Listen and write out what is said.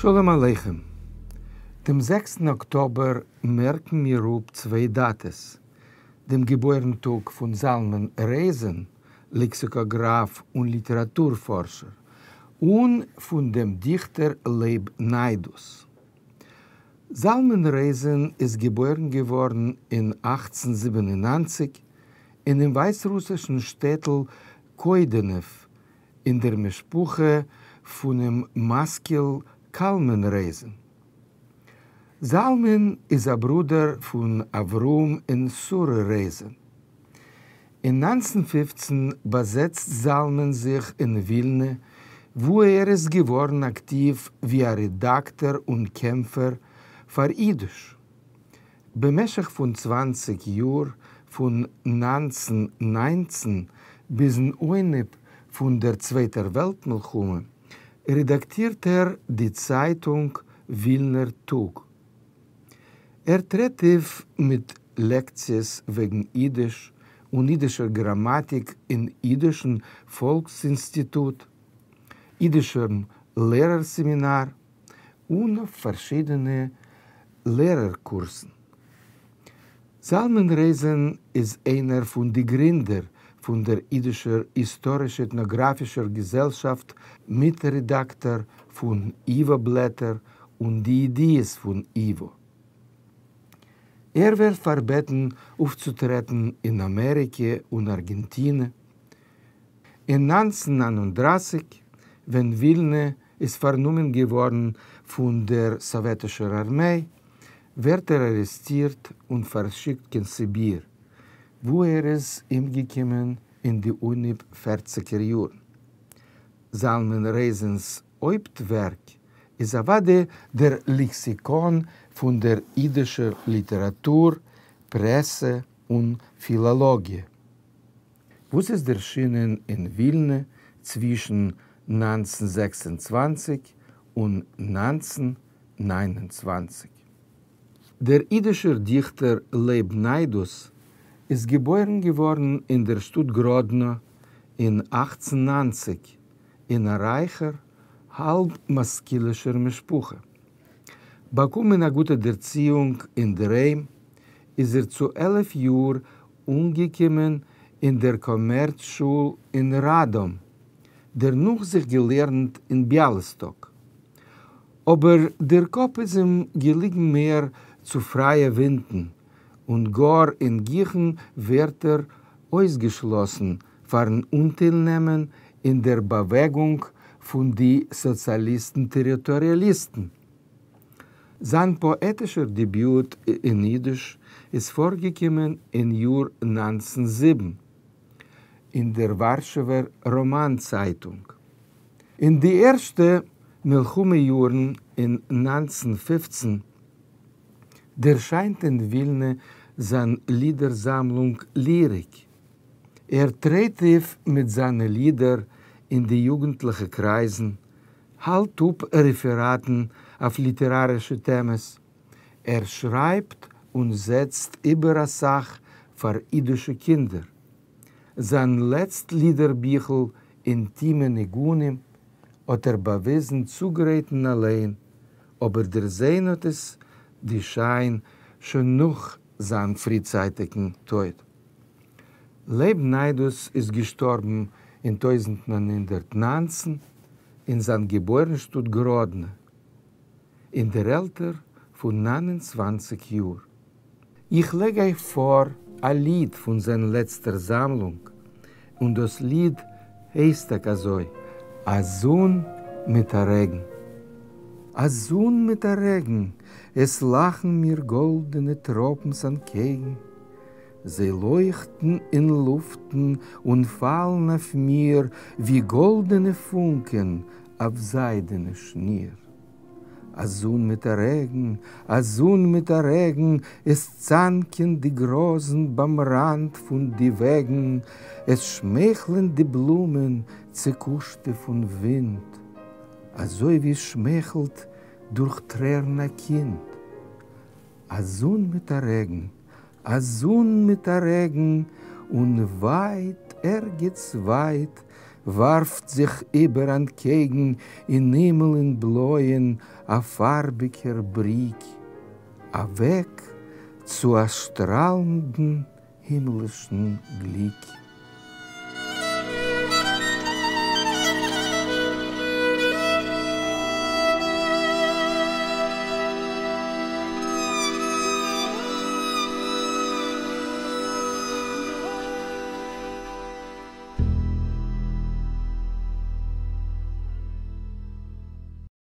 שלום עליכם. דעם זעקסטן אקטאבער מערקן מיר אפ צוויי דאטעס, דעם געבוירן-טאג פון זלמן רייזען, לעקסיקאגראף און ליטעראטור-פארשער, און פון דעם דיכטער לייב ניידוס. זלמן רייזען איז געבוירן געווארן אין 1897 אינעם ווייסרוסישן שטעטל קוידענעוו אין דער משפחה פונעם משכיל קלמן רייזען. זלמן איז א ברודער פון אברהם און שרה רייזען. אין 1915 באזעצט זלמן זיך אין ווילנע, וואו ער איז געווארן אקטיוו ווי א רעדאקטאר און קעמפער פאר אידיש. במשך פון 20 יאר, פון 1919 ביזן אנהייב פון דער צווייטער וועלט מלחמה, רעדאקטירט ער די צייטונג ווילנער טאג. ער טרעט אויף מיט לעקציעס וועגן אידיש און אידישער גראמאטיק אין אידישן פאלקס-אינסטיטוט, אידישער לערער-סעמינאר און אויף פארשידענע לערער-קורסן. זלמן רייזען איז איינער פון די גרינדער פון דער אידישער היסטאריש-עטנאגראפישער געזעלשאפט, מיטרעדאקטאר פון ייוואָ בלעטער און די ידיעות פון ייוואָ. ער ווערט פארבעטן אויפצוטרעטן אין אמעריקע און ארגענטינע. אין 1939, ווען ווילנע איז פארנומען געווארן פון דער סאוועטישער ארמיי, ווערט ער ארעסטירט און פארשיקט קיין סיביר, וואו ער איז אומגעקומען אין די אנהייב פערציגער יארן. זלמן רייזענס הויפט ווערק איז אוודאי דער לעקסיקאן פון דער אידישער ליטעראטור, פרעסע און פילאלאגיע, וואס איז דערשינען אין ווילנע צווישן 1926 און 1929. דער אידישער דיכטער לייב ניידוס איז געבוירן געווארן אין דער שטאט גראדנא אין 1890 אין א רייכער, האלב-משכילישער משפחה. באקומען א גוטע דערציאונג אין דער היים, איז ער צו 11 יאר אנגעקומען אין דער קאמערץ-שול אין ראדאם, דערנאך זיך געלערנט אין ביאליסטאק. אבער דער קאפ איז אים געליגן מער צו פרייע ווינטן, און גאר אין גיכן ווערט ער אויסגעשלאסן פארן אנטיילנעמען אין דער באוועגונג פון די סאציאליסטן-טעריטאריאליסטן. זיין פאעטישער דעביוט אין אידיש איז פארגעקומען אין יאר 1907 אין דער ווארשעווער ראמאן-צייטונג. אין די ערשטע מלחמה יארן אין 1915 דערשיינט אין ווילנע זיין לידער-זאמלונג ליריק. ער טרעט אויף מיט זיינע לידער אין די יוגנטליכע קרייזן, האלט אפ רעפעראטן אויף ליטערארישע טעמעס. ער שרייבט און זעצט איבער א סך פאר אידישע קינדער. זיין לעצט לידער-ביכל אינטימע ניגונים האט ער באוויזן צוגרייטן אליין, אבער דערזען האט עס די שיין שוין נאך זיין פריצייטיגן טויט. לייב ניידוס איז געשטארבן אין 1919 אין זיין געבוירן-שטאט גראדנע, אין דער עלטער פון 29 יאר. איך לייג אייך פאר א ליד פון זיין לעצטער זאמלונג, און דאס ליד הייסט טאקע אזוי, א זון מיט א רעגן. א זון מיט א רעגן, עס לאכן מיר גאלדענע טראפנס אנטקעגן. זיי לויכטן אין לופטן און פאלן אויף מיר ווי גאלדענע פונקען אויף זיידענע שניר. א זון מיט א רעגן, א זון מיט א רעגן, עס צאנקען די גראזן ביים ראנד פון די וועגן, עס שמייכלען די בלומען צעקושטע פון ווינט, אזוי ווי שמייכלט דורך טרערן א קינד. א זון מיט א רעגן, א זון מיט א רעגן, און ווייט, ערגעץ ווייט, וואַרפֿט זיך איבער אַנטקעגן אין הימל אין בלויען אַ פֿאַרביקער בריק, אַ וועג צו אַ שטראַלנדן הימלישן גליק.